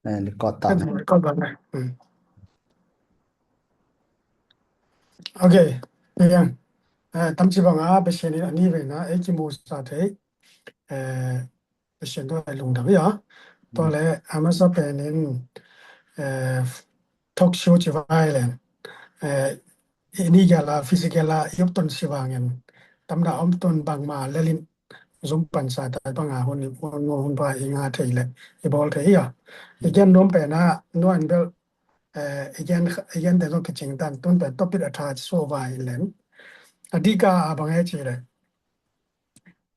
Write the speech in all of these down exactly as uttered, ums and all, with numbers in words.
Eh, record ta. Record bang. Hmm. Ok. Yang. Eh, tamci banga Pasian in a ni vena ei kimusa thei. Eh, Pasian tua lungdam ia. Tua le amasa penin, eh, talk show ci vai len. Eh, ini gala physical a yop ton si vangin tamna om ton bangma lelin zum pansa ta banga hun hun hun ba inga thei le ibol thei ia. Igen nom pena nuan bel, eh, igen igen te zo kicing tan tun pe topit a tha so vai len. Adika abang e ci le.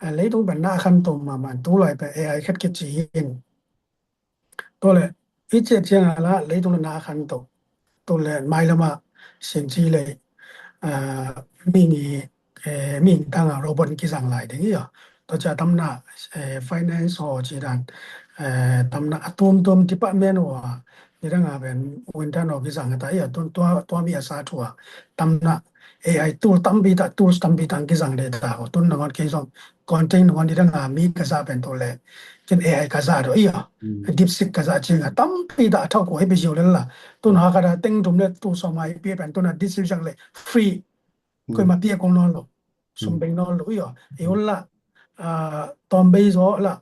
Eh, leitung pen na khan tom ma man tu lai pe A I khat kici in. Tole, i ciat ciang a la leitung le na khan to. Tole, mai lama sin ci le, ah, mi ni, eh, mi tanga robot kizang lai ding ia. To ca tamna, eh, finance ho ci dan, eh, tamna a tum tum department ho a, ni dang a ben winter no kizang ta ia, tun tua, tua mi a sa thua. Tamna A I tool tampi ta, tools tampi tang kizang de ta ho. Tun nangon kizong content nangon ni dang a mi kaza pen tole. Kin A I kaza do ia. DeepSeek kaza cinga tampi ta thau ko he bi ziu le la. Tun ha kada teng dum le tu so mai pi pen tun a DeepSeek le free. Koi ma pia kong non lo. Sum beng non lo ia. E ula, ah, tom bei zo la.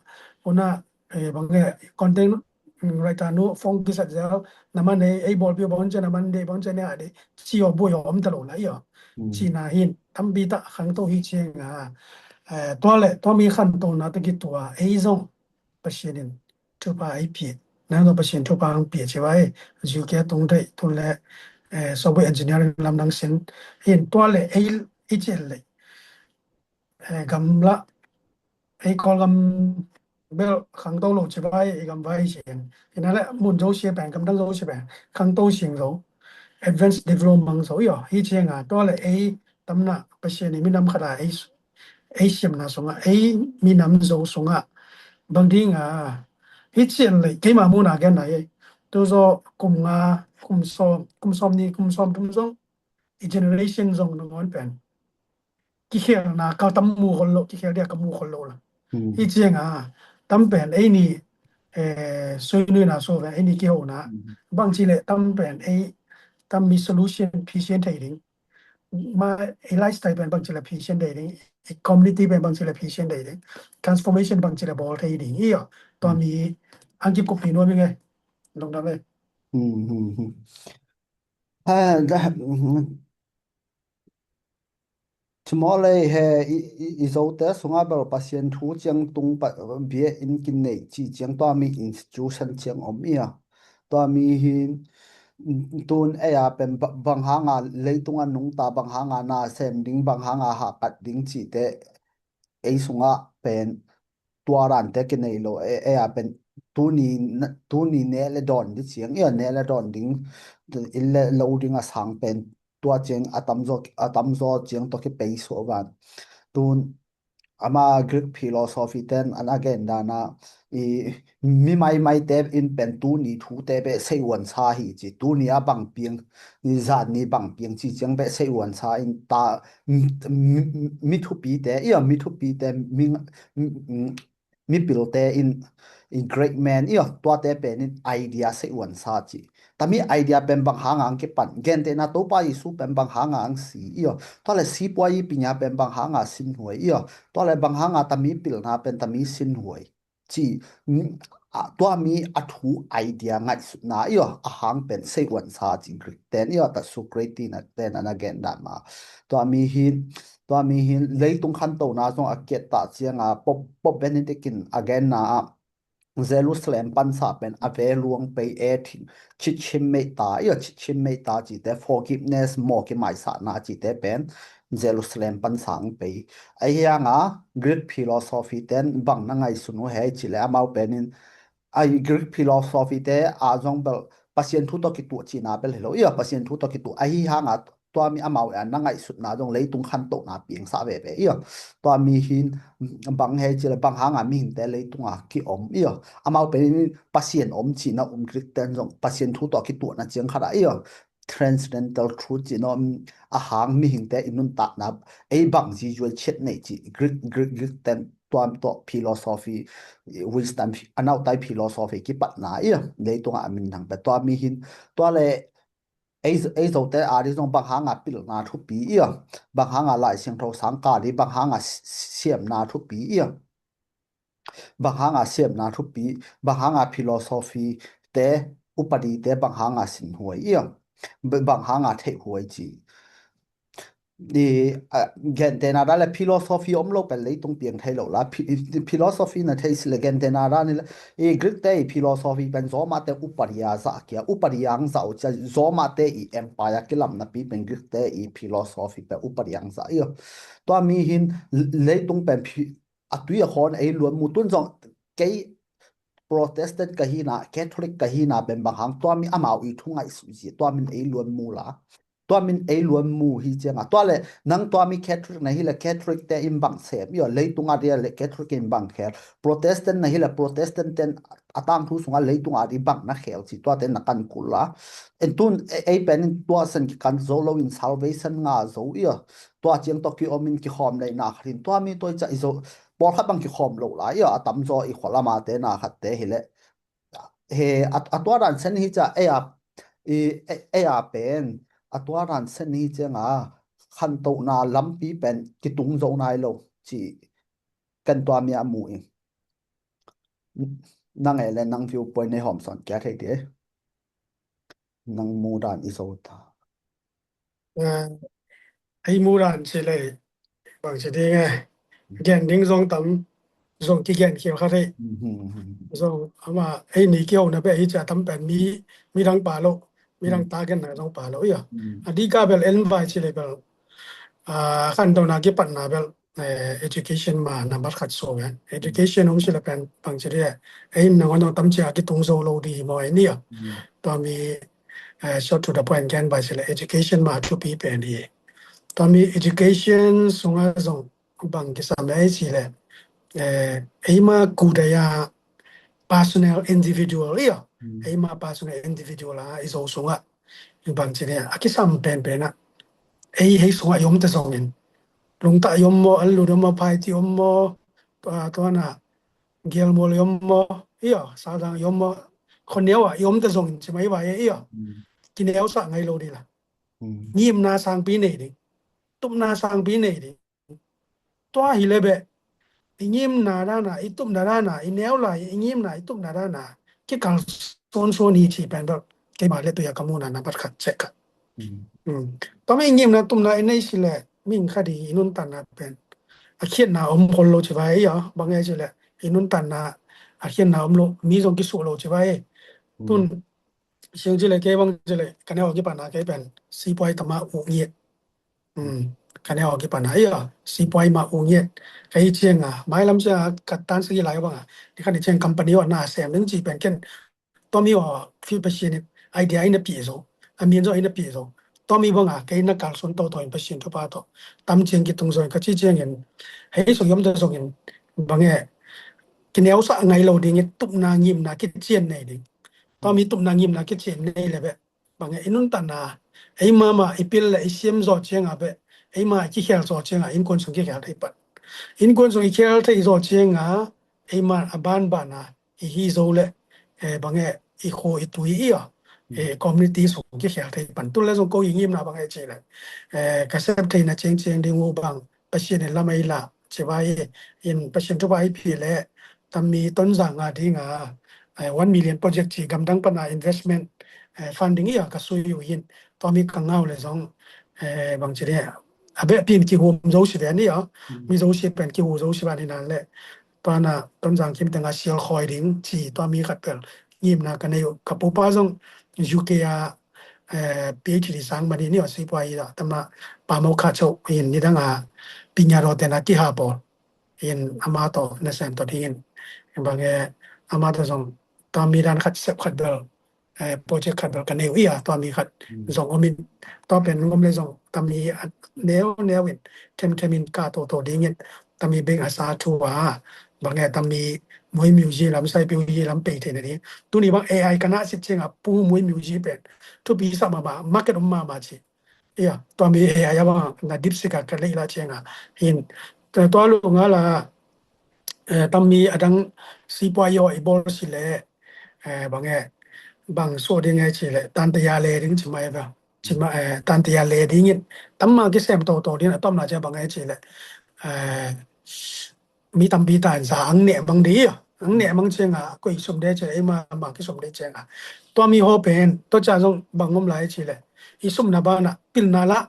Una, eh, bang e content, mm, writer nu phone kisat zel. Naman ei, ei bol pia bong chen naman de bong chen ne a de. Ci o bui o om ta lo la ia. Ci na hin tampi ta khang to hi ciang a. Eh, tua le, tua mi khan to na ta ki tua. Ei zong Pasian in thupha ei pia. Nang zong Pasian thupha ang pia ci vai. Ziu kia tung dei tun le, eh, software engineering lam nang sin. Hin tua le, ei, ei cian le. Eh, gamla, ei Kawlgam bel khangto lo ci vai, ei gam vai ci en. Ina le mun zo sia pen, gamdang zo sia pen, khangto sing zo, advanced development zo ia, hi cianga, tua le ei tamna Pasian i minam khata ei, ei siamna sunga, ei minam zo sunga, bang dinga, hi cian le, keima muna gen na ei, tu zo kum nga, kum som, kum som ni, kum som tum zong, i generation zong nangon pen. Kikhelna ka tam mu khol lo, kikhel dia ka mu khol lo la. Hi cianga, tam pen ei ni, eh, sui nui na so pen, ei ni kihona. Bang ci le tam pen ei, tam mi solution phisian thei ding. Ma ei lifestyle pen bang ci le phisian thei ding. Ei community pen bang ci le phisian thei ding. Transformation bang ci le bol thei ding. Ia, tua mi ang kip kupi nuam ing e. Lungdam e. Ha, da, Cimawh lei he i, i, i Zote sungah bel Pasian thu ciang tung pa, bia in kinei ci ciang tua mi institution ciang om ia. Tua mi hi tun ei a pen ba-, bang hanga leitung a nungta, bang hanga na sem ding, bang hanga hahkat ding cite ei sungah pen tua dante kinei lo, e, e a pen tuni, tuni neh le dawn di ciang, ia neh le dawn ding, in le lo ding a sang pen tua ciang a tamzaw, a tamzaw ciang tawh kipei suah van. Tun ama Greek philosophy ten an agenda na i mi maimai te in pen tuni thu te beh seiuan sa hi ci, tuni a bang piang, i zan ni bang piang ci ciang beh seiuan sa in ta, mi, mi, mi thupi te, ia mi thupi te, mi, mi, mipilte in, in great man, ia tuate pen in idea seiuan sa ci. Tami idea pen bang hanga ang kipan, gentehna Topa Jesu pen bang hanga ang si, ia tua le sipuai pinya pen bang hanga sinhuai, ia tua le bang hanga tami pilna pen tami sinhuai. Ci, mm, a, tua mi a thu idea ngaihsutna ia a hang pen seiuan sa ci Greek ten ia ta Socrates na ten an agenda ma. Tua mi hi, tua mi hi leitung khantona zong a kiat ta cianga Pope, Pope Benedict in agenda a Jerusalem pansa pen a ve luang pei e thing, chitchim meita, ia chitchim meita cite forgiveness maw kimaisahna cite pen Jerusalem pansang pei. Ahi hanga Greek philosophy ten bang na ngaihsun uh hei cile amau penin, ai Greek philosophy te a zong bel Pasian thu tawh kituah cihna bel hi lo. Ia Pasian thu tawh kituah ahi hanga tua mi amau a na ngaihsutna zong leitung khantohna piangsa veve ia. Tua mi hin bang hei cile bang hanga mihingte leitunga kiom ia. Amau penin Pasian om cihna um Greek ten zong Pasian thu tawh kituahna ciang khata ia. Transcendental truth cihna a hang mihingte i nuntakna ei bang zizuai chiat nei ci Greek, Greek, Greek ten tua tawh philosophy, Winston a nautai philosophy kipatna ia, leitungah a minthang pen tua mi hin, tua le ei, ei Zote a ding zong bang hanga pilna thupi ia, bang hanga Lai Siangtho sang ka ding, bang hanga si-, siamna thupi ia, bang hanga siamna thupi, bang hanga philosophy te, upadi te bang hanga sinhuai ia, b-, bang hanga theihhuai ci. I, a, gentehna dan le philosophy om lo pen leitung piang thei lo la. Phi-, philosophy na thei si le gentehna dan le i Greek te i philosophy pen Roma te upadi a zah kia, upadi ang zah uh cia, Roma te i empire kilamna pi pen Greek te i philosophy pen upadi ang zah ia. Tua mi hin leitung pen phi-, a tui a khawn ei luan mu tun zong kei Protestant ka hina, Catholic ka hina pen bang hang tua mi amau i thu ngaihsut zia, tua min ei luan mu la. Tua min ei luan mu hi cianga. Tua le nang tua mi Catholic na hi le Catholic te in bang sem ia, leitung a dia le Catholic in bang khel. Protestant na hi le Protestant ten a tangthu sunga leitung a di bang na khel ci tua te na kan kul la. En tun e-, ei pen in tua san ki kan zo lo in salvation nga zo ia. Tua ciang tawh ki om in ki khawm lei na khat in tua mi toi ca i zo. Pawlkhat bang kikhawm lo lai ia, a tamzaw i khualamate na khatte hi leh. He, a, a tua dan sen hi cia, ei a, i, ei, ei a pen, a tua dan sen hi cianga, khantohna lampi pen kitung zo nai lo, ci kan tua mi a mu in. Nang e le nang viewpoint nei hawm sawn kia thei di e. Nang mu dan i zo ta. Eh, ei mu dan ci le, bang ci ding e, gen ding zong tam, zong kigen khial kha thei. Zong ama, ei ni kihona beh hi cia tam pen mi, mi dang pa lo, mi dang ta genna zong pa lo ia. A di ka bel en vai ci le bel, ah, khantohna kipatna bel, eh, education ma nambat khat so ven. Education om sila pen bang ci dia. Ei nangon tam cia kitung zo lo di mo ei ni a. Tua mi, eh, short to the point gen bai sila education ma thupi pen hi. Tua mi education sunga zong bang kisam ei sila. Eh, ei ma kudaya personal individual ia. Ei ma personal individual a i zo sunga. Bang ci dia. A kisam pen pen a. Ei hei sunga i om te zongin. Lungta i om maw, an lut om maw, phaiti om maw, tua, tua na, gialmual i om maw, ia, sadang i om maw, khoneu a i om te zongin ci mai vai ia. Kineu sa ngai lo di la. Ngimna sangpi nei ding. Tupna sangpi nei ding. Tua hi le beh. I ngimna dana, i tupna dana, i neu lai, i ngimna, i tupna dana. Kikal suan suan hi ci pen bel. Keima le tuya ka muna nambat khat cek khat. Tua mi ngimna tupna i nei si le ming khat i nuntanna pen a khiatna om khol lo ci vai ia, bang e ci le i nuntanna a khiatna om lo, mi zong kisuh lo ci vai. Tun siang ci le kei bang ci le ka neu a kipana kei pen sipuai tama uh ngiat. Ka neu a kipana ia sipuai ma uh ngiat. Kei cianga mailam cianga ka tan sagi lai banga ni khan i ciang company a na sem ding ci pen ken Tua mi aw, fi Pasian in idea ina pi zo, a min zo ina pi zo. Tua mi banga kei na kalsuan toto in Pasian thupha to tam ciang kitung zo in ka ci ciangin hei so yom ta zongin bange kineu sa ngai lo ding i tupna ngimna kician nei ding. Tua mi tupna ngimna kician nei le be bange i nuntanna ei mama i pil le i siam zo cianga be ei ma i kikhel zo cianga innkuan sung kikhel thei pan. Innkuan sung i khel thei zo cianga ei ma a ban bana i hi zo le, eh, bange i kho i tui i a, eh, community sung kikhel thei pan. Tu le zong ko i ngimna bange ci le, eh, ka sep theina ciangciang ding uh bang Pasian in lam ei la ci vai in Pasian thupha i phi le tam mi Tonzang a dinga, eh, one million project ci gamdang pana investment, eh, funding i a ka sui uh in tua mi ka ngau le zong, eh, bang ci le a beh pin kihum zo si ve ni a mi zo si pen kihu zo si va ni nan le Tua na Tonzang kim tenga sial khoi ding ci tua mi khat pel ngimna ka nei uh. Ka pupa zong U K a, eh, P H D sang mani ni a sipuai a tama pamau kha cho in ni danga pinya ro tena kiha pawl in ama to na sem to dingin bange ama to zong tua mi dan khat sep khat bel eh, project khat bel ka nei uh i a tua mi khat zong om in tua pen ngom le zong tami a neu neu in them them in ka to to ding in tami beng a sa thu a bange tami moi music lam sai piu hi lam pei thei na ding tuni bang A I ka na sit ciang a pu moi music pen thupi sa mama market om mama ci ia tua mi A I a bang na DeepSeek a ka lei la ciang a in tua lu nga la eh, tammi a dang sipuai aw i bawl si leh, eh, bang e, bang suah ding e ci leh, tante ya le ding ci mai ve. Ci mai, eh, tante ya le ding in, tamma kisem toto ding a tomna cia bang e ci leh, eh, mi tampi ta in za ang neh mang di a, ang neh mang cianga koi sum de cia, ei ma ma kisum de cianga. Tua mi ho pen, tua cia zong bang om lai ci leh, i sumna bana pilna la,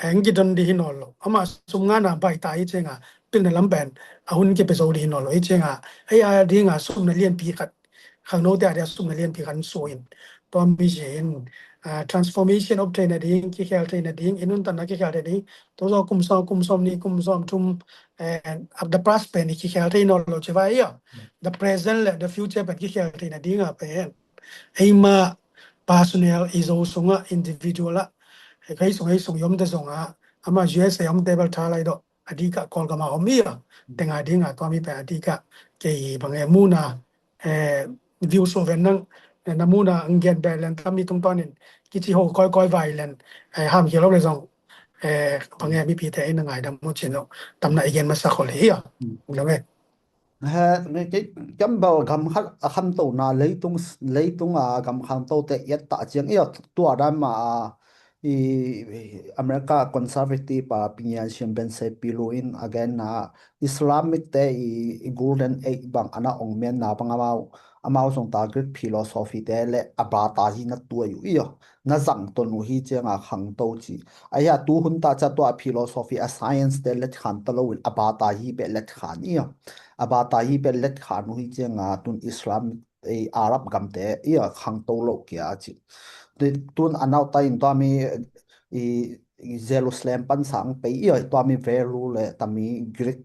eng kidon di hi nawn lo. Ama sum ngana bai ta hi cianga, pilna lam pen a hun kipia zo di hi nawn lo. Hi cianga, ei a dinga sumna lianpi khat, khangnote a dia sumna lianpi khat suin. Tua mi zin, ah, transformation of theihna ding, kikhel theihna ding, i nuntanna kikhel theihna ding. Tua zo kum sawm, kum sawm ni, kum sawm thum, eh, the past pen i kikhel thei nawn lo ci vai ia. The present le the future pen kikhel theihna dinga pen. Ei ma personal i zo sunga individual a, hei sung, hei sung i omte zonga, ama U S A omte bel tha lai dawh, a dika Kawlgama om ia, tenga dinga tua mi pen a dika, kei bang e muna, eh, view so ven nang, eh, na muna ang gen bel len, tami tungtawnin, kici ho koi koi vai len, eh, ham kielo le zong, eh, bang e mipite ei na ngaidam mu cin lo, tamna i gen masa khol hi ia. Lo e. He, nge kei, kei bel gam khat a khantona leitung, leitunga gam khantote i et ta ciang ia tua dan ma a, i, i America conservative a pingian siam ben se pilu in a genna Islamic te i, i golden age bang ana ong mianna bang amau, amau zong ta Greek philosophy te le a bata hi na tuai uh ia, na zang ton uh hi cianga khangto ci. Aia tu hun ta ca tua philosophy a science te let khan ta lo in a bata hi pe let khan ia. A bata hi pe let khan uh hi cianga tun Islam, ei, Arab gamte ia khangto lo kia ci. Tun a nauta in tua mi, i, i Jerusalem pan sang pei ia tua mi value le tami Greek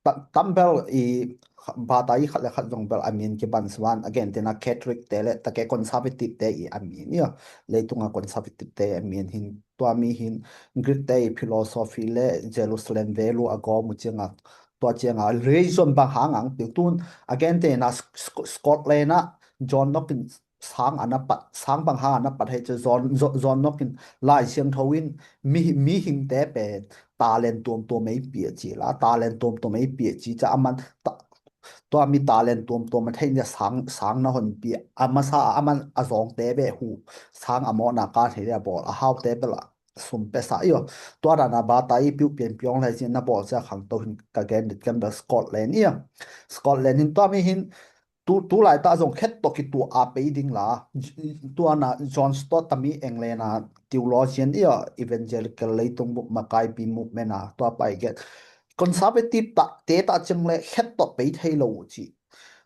ta-, tambel i bata i khat le khat zong bel a min kiban suan a gentena Catholic te le take conservative te i a min ia. Leitunga conservative te a min hin tua mi hin Greek te i philosophy le Jerusalem value a gawm uh cianga, tua cianga religion bang hang ang piu tun a gentena Sc-, Sc-, Scotland a John Knox in sang ana pat, sang bang hang ana pat hei ci John, John, John Knox in Lai Siangtho in mi, mihingte pen talent tuamtuam ei pia ci la, talent tuamtuam ei pia ci ca aman ta, tua mi talent tuamtuam a theih nia sang, sang na hon pia, a masa a aman a zawngte beh hu, sang a mawhna ka thei a bawl, a haute bel a sum pesa ia. Tua dana bata i piu pian piong lai ci na bawl cia khangto hin ka gen dit kan bel Scotland ia. Scotland hin tua mi hin tu, tu laita zong khet tawh kituah a pei ding la, tuana John Stott tami England a theologian ia evangelical leitung buk makaipi movement a tua pai get. Conservative ta, te ta ciang le khet tawh pei thei lo uh ci.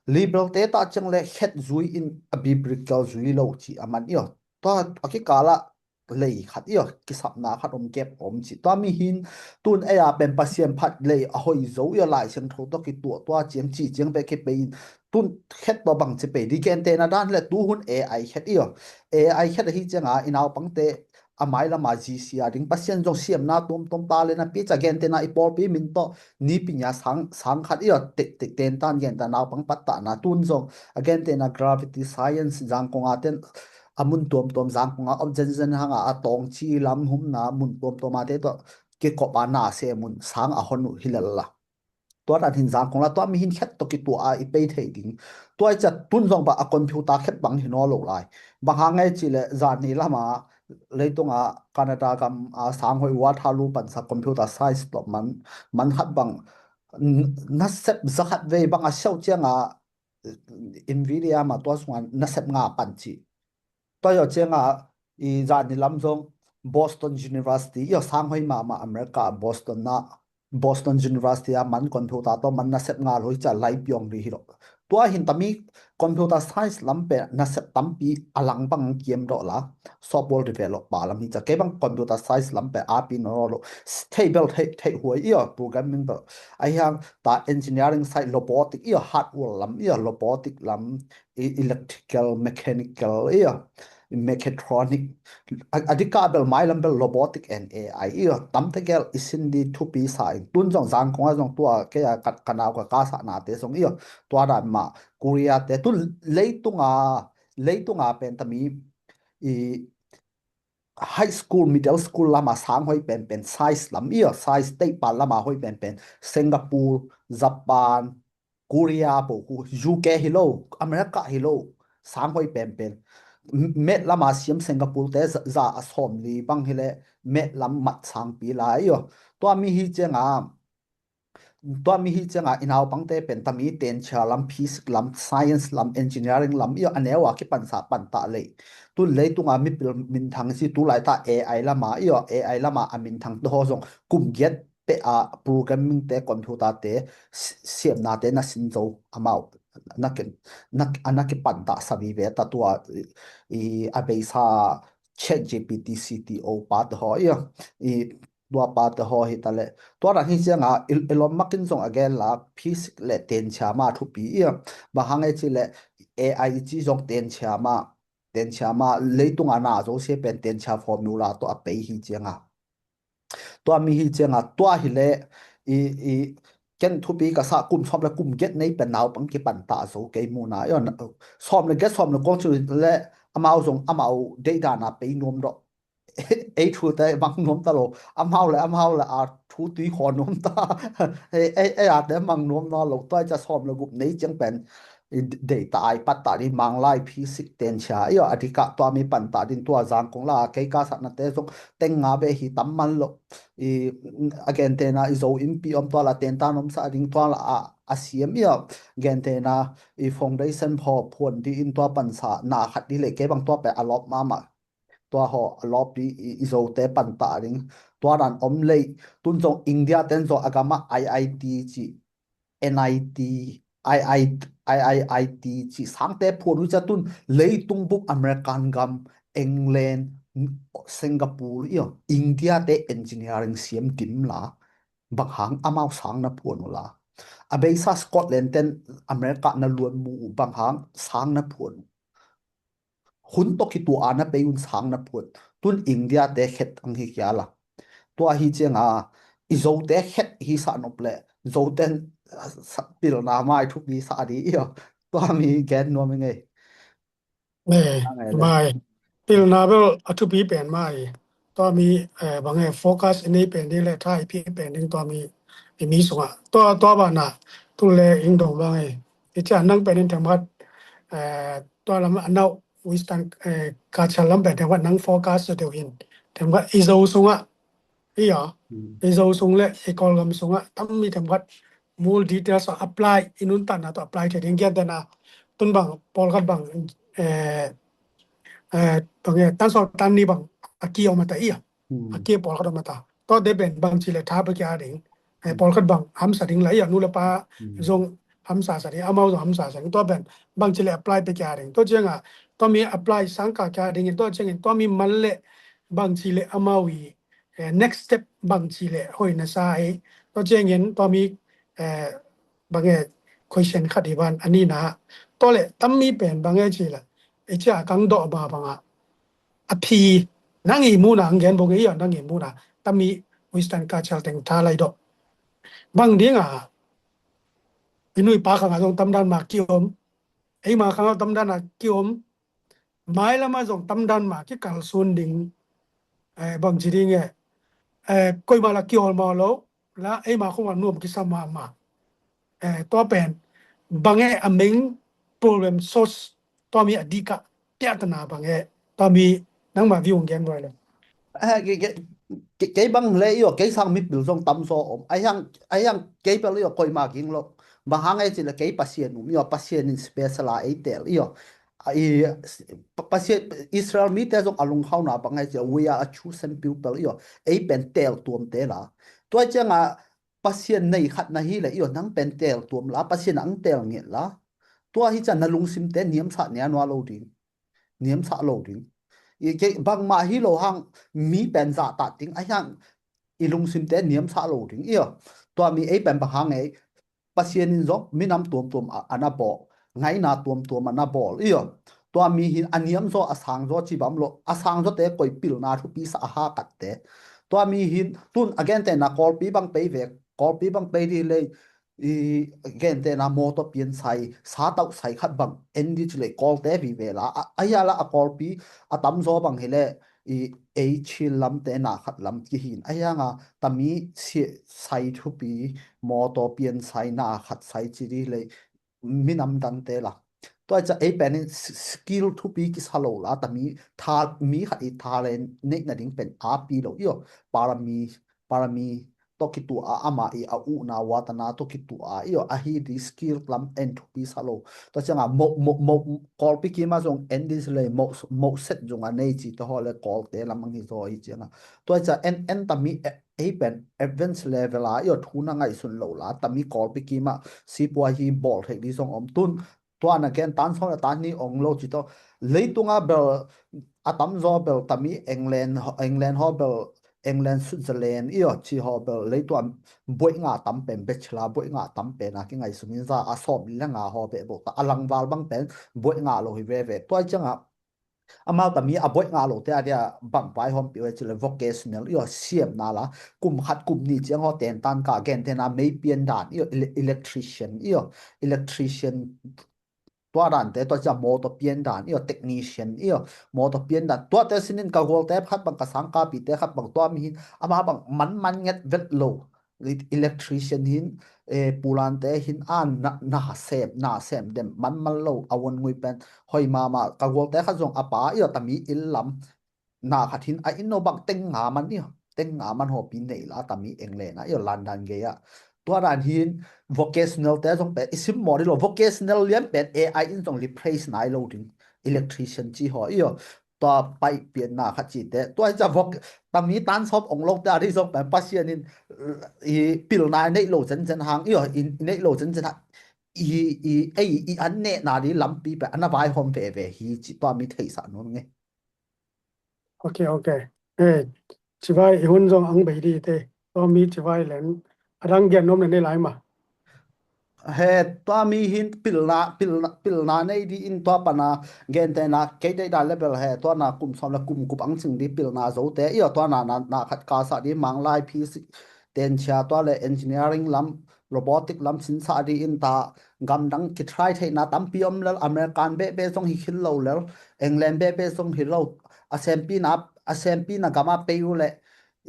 Liberal te ta ciang le khet zui in a biblical zui lo uh ci a man ia. Tua a kikala lei khat ia, kisapna khat om kep om ci. Tua mi hin tun ei a pen Pasian phat lei a hoi zo ia Lai Siangtho tawh kituah tua ciang ci ciang pe kipei in tun khet tawh bang ci pei di gentena dan le tu hun A I khet ia. A I khet ahi cianga i naupangte a mailama zisia ding Pasian zong siamna tuamtuam ta le na pi ca gentena i pawlpi min tawh ni pinya sang, sang khat ia tek tek ten tan genta naupang pattahna tun zong a gentena gravity science zangkonga ten a mun tuamtuam zangkonga observation hanga a tawng ci lam humna mun tuamtuama te tawh kikop a na se mun sang a hon uh hi lel la. Tua dan hin zangkong la tua mi hin khet tawh kituah a i pei thei ding. Tua i cia tun zong ba a computer khet bang hi naw lo lai. Bang hang ngai ci le zan ni lama leitunga Canada gam a sang hoi Waterloo pansa computer science tawh man, man khat bang n-, nasep zakhat vei bang a siau cianga Nvidia ma tua sunga nasep nga pan ci. Tua yo cianga i zan ni lam zong Boston University, yo sang hoi mama America Boston na, Boston University a man computer tawh man nasep nga lo hi ca lai piong li hi lo. Tua hin tami computer science lam pen nasep tampi a lang bang kiam dawh la software developer lam hi ca kei bang computer science lam pen a pi naw lo thei bel thei, thei huai ia programming bel. Ahi hang ta engineering side robotic ia hardware lam ia robotic lam i-, electrical, mechanical ia mechatronic. A, a dika bel mai lam bel robotic and A I ia tamte gel i sin di thupi sa in tun zong zangkonga zong tua kei a ka, ka nau ka ka sa na te zong ia tua dan ma Korea te tun leitunga, leitunga pen tami i high school, middle school lama sang hoih penpen, science lam i aw, science teihpan lama hoih penpen, Singapore, Japan, Korea, po khu U K hi lo, America hi lo, sang hoih penpen. Math lama siam Singapore te za, za a sawmli bang hileh math lam mat sangpi lai i aw. Tua mi hi cianga, tua mi hi cianga i naupangte pen tami tenchia lam, physics lam, science lam, engineering lam i aw, a neu a kipansa pantah lei. Tun leitunga mipil minthang si tu laita A I lama i aw, A I lama a minthang te haw zong kum giat peh a programming te, computer te, si-, siamnate na sin zo amau na ken, na, a na kipantah sa vive ta tua i, i a beisa ChatGPT C T O pa te haw i aw, i tua pa te haw hi ta leh. Tua dang hi cianga i, Elon Musk in zong a gen la, physics le tenchia ma thupi i aw. Bang hang e ci leh A I i ci zong tenchia ma, tenchia ma, leitunga na zo sia pen tenchia formula tawh a pei hi cianga. Tua mi hi cianga, tua hileh i, i ken thupi ka sa kum sawm le kum giat nei pen naupang kipantah zo kei muna i aw. Sawm le giat, sawm le kua ci leh amau zong amau deih dana pei nuam dawh. Ei thu te mang nuam ta lo. Amau le amau le a thu tui khaw nuam ta. Ei, ei, ei a te mang nuam nawn lo. Tua i ca sawm le guk nei ciang pen i deih ta, a i pattah ding Manglai physics tenchia i aw, a dikah tua mi pantah ding tua Zangkong la kei ka sakna te zong teng nga beh hi tam man lo. I a gentena i Zo innpi om tua la tentan om sa ding tua la a, a siam i aw, gentena i foundation phaw phuan ding in tua pansa na khat ding leh kei bang tua pen a lawp mahmah. Tua haw a lawp ding i, i Zote pantah ding. Tua dan om lei. Tun zong India ten zong a gama I I T ci, N I T, I I, I I I T ci sangte phuan uh cia tun leitung bup American gam, England, Singapore i aw, India te engineering siam dim la, bang hang amau sang na phuan uh la. A beisa Scotland ten America na luan mu uh bang hang sang na phuan uh. Hun tawh kituah a na pei un sang na phuan. Tun India te khet ang hi kia la. Tua hi cianga i Zote khet hi sa nop le Zoten pilna mai thupi sa di i aw. Tua mi gen nuam i ngei. Eh, mai. Pilna bel a thupi pen mai. Tua mi, eh, bang e focus i nei pen ding le tha i pi pen ding tua mi i mi sunga. Tua, tua bana tu le ing dong bang e. I cia nang pen in themkhat, eh, tua lam a nau Western, eh, culture lam pen themkhat nang focus deuh in. Themkhat i Zo sunga. I aw. I Zo sung le i Kawlgam sunga tam mi themkhat mul details a apply, i nuntakna tawh apply thei ding. Gentena tun bang pawlkhat bang, eh, eh, bang e tan sawm tan ni bang a ki om a ta i aw. A ki pawlkhat om a ta. Tua de ben bang ci le tha pa kia ding. Eh, pawlkhat bang hamsa ding la i aw, nu le pa zong hamsa sa ding, amau zong hamsa sa ding. Tua ben bang ci le apply pa kia ding. Tua cianga tua mi apply sang ka kia ding. Tua ciangin tua mi man le bang ci le amau i eh, next step bang ci le hoih na sa ei. Tua ciangin tua mi, eh, bang e question khat i ban a nina. Tua le tam mi pen bang e ci le, eh, cia kang dawh ba banga a phi nang i muna ang gen bong i aw, nang i muna tam mi Western culture teng tha lai dawh. Bang dinga i nu i pa khanga zong tam dan ma ki om. Eima khanga tam dan a ki om. Mailama zong tam dan ma kikal sun ding, eh, bang ci ding e, eh, koima la kiol ma lo la, eima khong a nuam kisa ma ma. Eh, tua pen bang e a main problem source, tua mi a dika tiatana bang e, tua mi nangma view gen roi lo. Eh, ke, ke, ke, kei bang le i aw, kei sang mipil zong tam zaw om. Ai hang, ai hang kei pel i aw, koima ging lo. Bang hang e ci le kei Pasian um i aw, Pasian in special a ei tel i aw. I, pa-, Pasian, Israel mite zong a lungkhauna bang e ci le, "We are a chosen people," i aw. Ei pen tel tuamte la. Tua cianga Pasian nei khat na hi le i aw, nang pen tel tuam la, Pasian ang tel nget la. Tua hi ciang na lungsimte niamsa nia nua lo ding. Niamsa lo ding. I ke bangmah hi lo hang mi pen zahtat ding, a hiang i lungsimte niamsa lo ding. I aw, tua mi ei pen bang hang ei, Pasian in zong minam tuamtuam a, a na bawl, ngaina tuamtuam a na bawl. I aw, tua mi hin a niamzaw a sangzaw ci bam lo, a sangzawte koi pilna thupi sa a hakatte. Tua mi hin tun a gentena Kawlpi bang pei ve, Kawlpi bang pei di lei, i gentena mawtaw piansai, satauh sai khat bang en di ci lei Kawlte vive la, a, a hia la a Kawlpi a tamzaw bang hi le, i ei Chin lamte na khat lam kihin a hianga tami sai thupi mawtaw pian sai na khat sai ci dih lei minam dangte la. Tua i ca ei pen in skill thupi kisa lo la tami tha mi khat i tha le neih nading pen api lo io parami parami tawh kituah a ama i a uhna watana tawh kituah a io ahi di skill lam en thupi sa lo. Tua cianga mo mo mo Kawlpi kima zong en di si le mo mo set zong a nei ci te haw le Kawlte lam ang hi zaw hi cianga tua i ca en en tami ei pen advance level a io thu na ngaihsun lo la tami Kawlpi kima sipua hi bawl thei di zong om tun tua na gen tan sawm le tan ni ong lo ci tawh leitunga bel a tamzaw bel tami England England haw bel England Switzerland io ci haw bel leitua buaih nga tam pen bachelor buaih nga tam pen a kingaihsun in za a sawm le nga haw beh bo ta a langval bang pen buaih nga lo hi veve tua cianga amau tami a buaih nga lo te a dia bang vai hawm piu e ci le vocational io siamna la kum khat kum ni ciang haw ten tan ka gen tena mei pian dan io electrician io electrician tua dante tua cia mawtaw pian dan io technician io mawtaw pian dan tuate sinin ka gualte khat bang ka sangkapite khat bang tua mihin ama bang manman nget vet lo electrician hin pulante hin a na sem na sem dem manman lo a won ngui pen hoi mama ka gualte khat zong a pa io tami il lam na khat hin a inn no bang teng nga man io teng nga man hawpi nei la tami England a io London gei a tua dan hin vocational te zong pen i sim maw di lo vocational lian pen AI in zong replace nai lo ding electrician ci haw io tua paih pianna khat cite tua hi ca voc tami tan sawm ong lo te a di zong pen Pasian in i pilna nei lo zenzen hang io i nei lo zenzen hang i i ei i an nehna di lampi pen ana vai hawm veve hi ci tua mi theihsah nun nge. Ok, ok. Eh, civai i hun zong ang bei di te. Tua mi civai len adang gen nom na nei lai ma. He tua mi hin pilna pilna pilna nei di in tua pana gente na kei dei da level he tua na kum som le kum kup ang sing di pilna zo te io tua na na khat ka sa di mang lai phi si ten chia tua le engineering lam robotic lam sin sa di in ta gamdang ki try theihna tampi om lel American bebe zong hi khil lo lel England bebe zong hi lo a sempina a sempina gama pei u le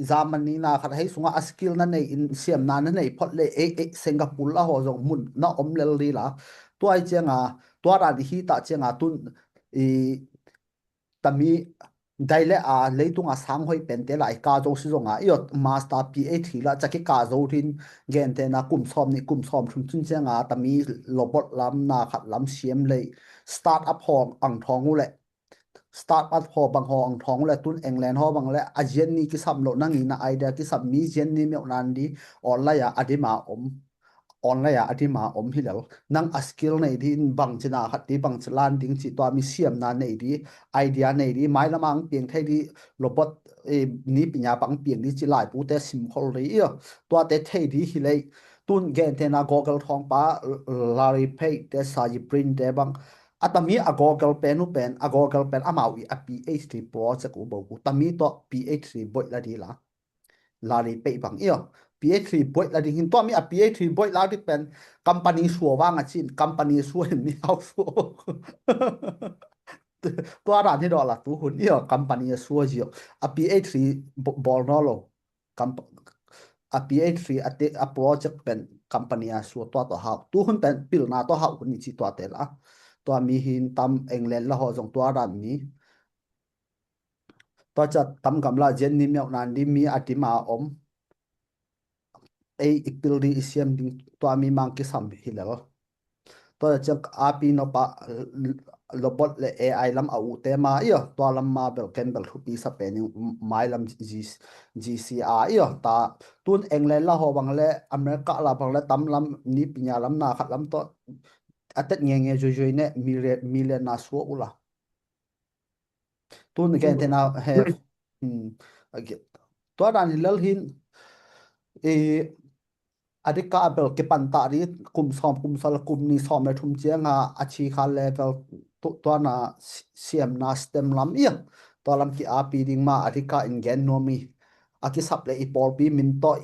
Germany na khat hei sunga a skill na nei in siamna na nei phot le ei ei Singapore la haw zong mun na om lel di la tua i cianga tua dan hi ta cianga tun i tami dai le a leitunga sang hoi pente la i ka zo si zonga io master PhD la caki ka zo din gente na kum som ni kum som thum cun cianga tami lobot lam na khat lam siam lei start up hong ang thong u le start up haw bang haw ang thong le tun England haw bang le a zian ni kisam lo nang i na idea kisam mi zian ni meuh nan di online a a dima om online a a dima om hi lo nang a skill nei di in bang cina khat di bang ci lan ding ci tua mi siamna nei di idea nei di mai lama ang piang thei di robot ni pinya bang piang di ci lai pute sim khol di io tua te thei di hi lei tun gente na Google thong pa Larry Page te Sergey Brin te bang a tami a Google pen u pen a Google pen amau i a PhD project u bo u tami to PhD boih la di la Larry Page bang io PhD boih la ding hin to mi a PhD boih la di pen company sua vang a cin company sua hin mi hau sua tua ran hi doh la tu hun io company a sua zio a PhD bol no lo a PhD a te a project pen company a sua tua to hau tu hun pen pilna to hau hun i ci tua te la tua mi hin tam England la ho zong tua ran mi tua ca tam gam la zian ni meuh nan di mi a tima om ei i pil di i siam ding tua mi mang kisam hi lel tua ciang api no pa lobot le AI lam a u te ma io tua lam ma bel ken bel thupi sa pen mai lam GCR io ta tun England la ho bang le America la bang le tam lam ni pinya lam na khat lam to a tet nge nge zui zui ne million na sua u la tun gen te na he tua dan hi lel hin i a dika a bel kipan ta di kum sawm kum sal kum ni sawm le thum cianga a chi kha level tuana siamna stem lam ia tua lam ki api ding ma a dika in gen nuam i a kisap le i pawlpi min tawh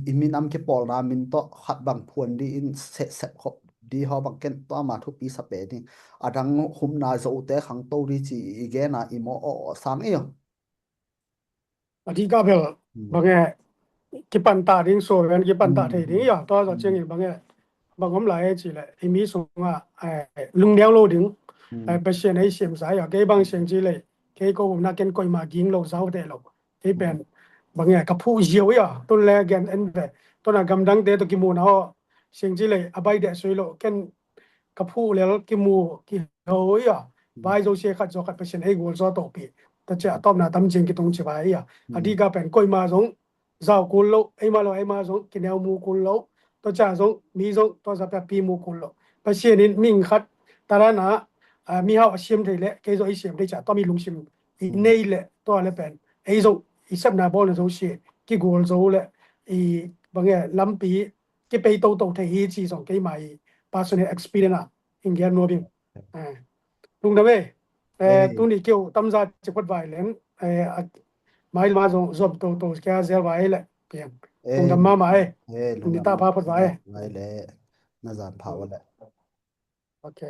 i minam kipawlna min tawh khat bang phuan di in sehsep khop di haw bang ken tua ma thupi sa pe ding a dang humna zote khangto di ci i gena i maw aw sang ia A dih ka bel, mm, bang e, kipan ta ding, so ven kipan ta, mm, thei ding, mm, ya, tua zawh, mm, ciangin bang e, bang om lai e ci le, i mi sungah, eh, lungneu lo ding, mm, eh, Pasian ei siamsa, ya, kei bang siang ci le, kei ko na ken koima ging lo, zau te lo. Kei pen, mm, bang e, ka phuh ziau, ya, tun le gen en ve, tuna gamdangte to kimu na ho, siang ci le, a bai de sui lo, ken ka phuh lel kimu kiho, ya, mm, vai zo sia khat zo khat Pasian ei gol zo to pi. Ta cia, mm, tawpna tam ciang kitung ci vai, ya. A, mm, dih ka pen, koima zong, zau kul lo, eima lo, eima zong, kineu mu kul lo, tua cia zong, mi zong, tua za pia pi mu kul lo. Pasian in ming khat, tarana, a, mi hau a siam thei le, kei zong i siam thei cia, tua mi lungsim, i, mm, nei le, tua le pen, ei zong, i sepna bawlna zo sia, kigol zo le, i bang e, lampi, kipei toto thei hi ci zong keima i personal experience a, in gen nuam ing. Eh, lungdam e. Eh, eh, tuni keu tamza ci phot vai len, eh, a, mai ma zong zom toto kia zel vai le. Pian. Eh, lungdam mama e. Eh, lungdam ta pha phot vai e. Vai le. Na zan pha wa le. Ok.